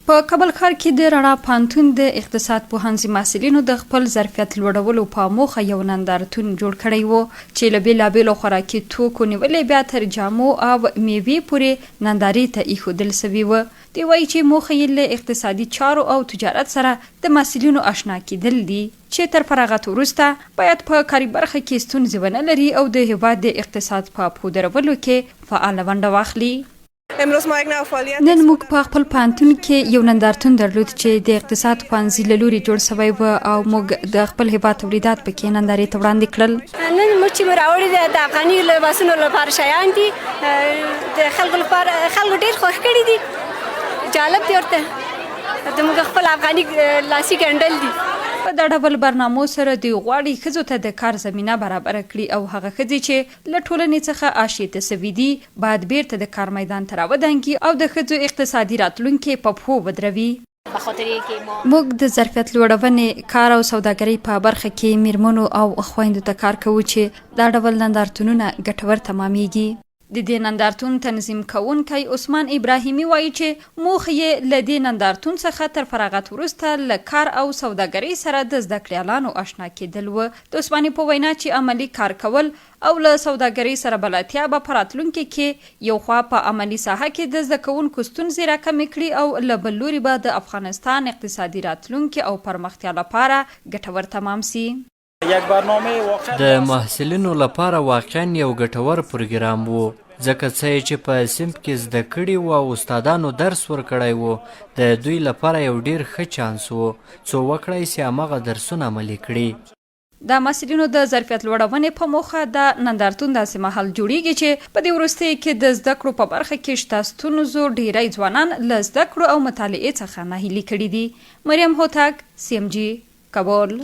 په کابل ښار کې د رڼا پوهنتون د اقتصاد پوهنځي محصلینو د خپل ظرفیت لوړولو په موخه یو نندارتون جوړ کړی و چې له بېلابېلو خوراکي توکو نیولې بیا تر جامو او مېوې پورې نندارې ته ایښودل شوي و. دوی وايي چې موخه یې له اقتصادي چارو او تجارت سره د محصلینو اشنا کېدل دي چې تر فراغت وروسته باید په کاري برخه کې ستونزې ونه لري او د هېواد د اقتصاد په پښو درولو کې فعاله ونډه واخلي. نن موږ په خپل پوهنتون کې یو نندارتون درلود چې د اقتصاد پوهنځي له لوري جوړ شوی و او موږ د خپل هېواد تولیدات پکې نندارې ته وړاندې کړل. نن موږ چې مو راوړي دي د افغاني لباسونو لپاره شیان دي، د خلکو لپاره خلکو ډېر خوښ کړي دي، جالب دي ورته، د موږ خپل افغاني لاسي ګنډل دي. په دا ډول برنامو سره دوی غواړي ښځو ته د کار زمینه برابره کړي او هغه ښځې چې له ټولنې څخه آشیته شوي دي، باید بېرته د کار میدان ته راودانګي او د ښځو اقتصادي راتلونکې په پښو ودروي. موږ د ظرفیت لوړونې، کار او سوداګرۍ په برخه کې مېرمنو او خویندو ته کار کوو چې دا ډول نندارتونونه ګټور تمامېږي. د دې نندارتون تنظیم کوونکی عثمان ابراهیمي وايي چې موخه یې له دې نندارتون څخه تر فراغت وروسته له کار او سوداګرۍ سره د زده کړیالانو اشنا کېدل و. د عثماني په وینا چې عملي کار کول او له سوداګرۍ سره بلدتیا به په راتلونکې کې یو خوا په عملي ساحه کې د زده کوونکو ستونزې راکمې کړي او له بل لوري به د افغانستان اقتصادي راتلونکې او پرمختیا لپاره ګټور تمام شي. د محصلینو لپاره واقعا یو ګټور پروګرام و، ځکه څه یې چې په صنف کې زده کړي وو او استادانو درس ورکړی و، د دوی لپاره یو ډېر ښه چانس و، څو وکړای شي هماغه درسونه عملي کړي. د محصلینو د ظرفیت لوړونې په موخه دا نندارتون داسې مهال جوړېږي چې په دې وروستیو کې د زده کړو په برخه کې شته ستونزو ډېری ځوانان له زده کړو او مطالعې څخه ناهیلي کړي دي. مریم هوتک، سي ام جي، کابل.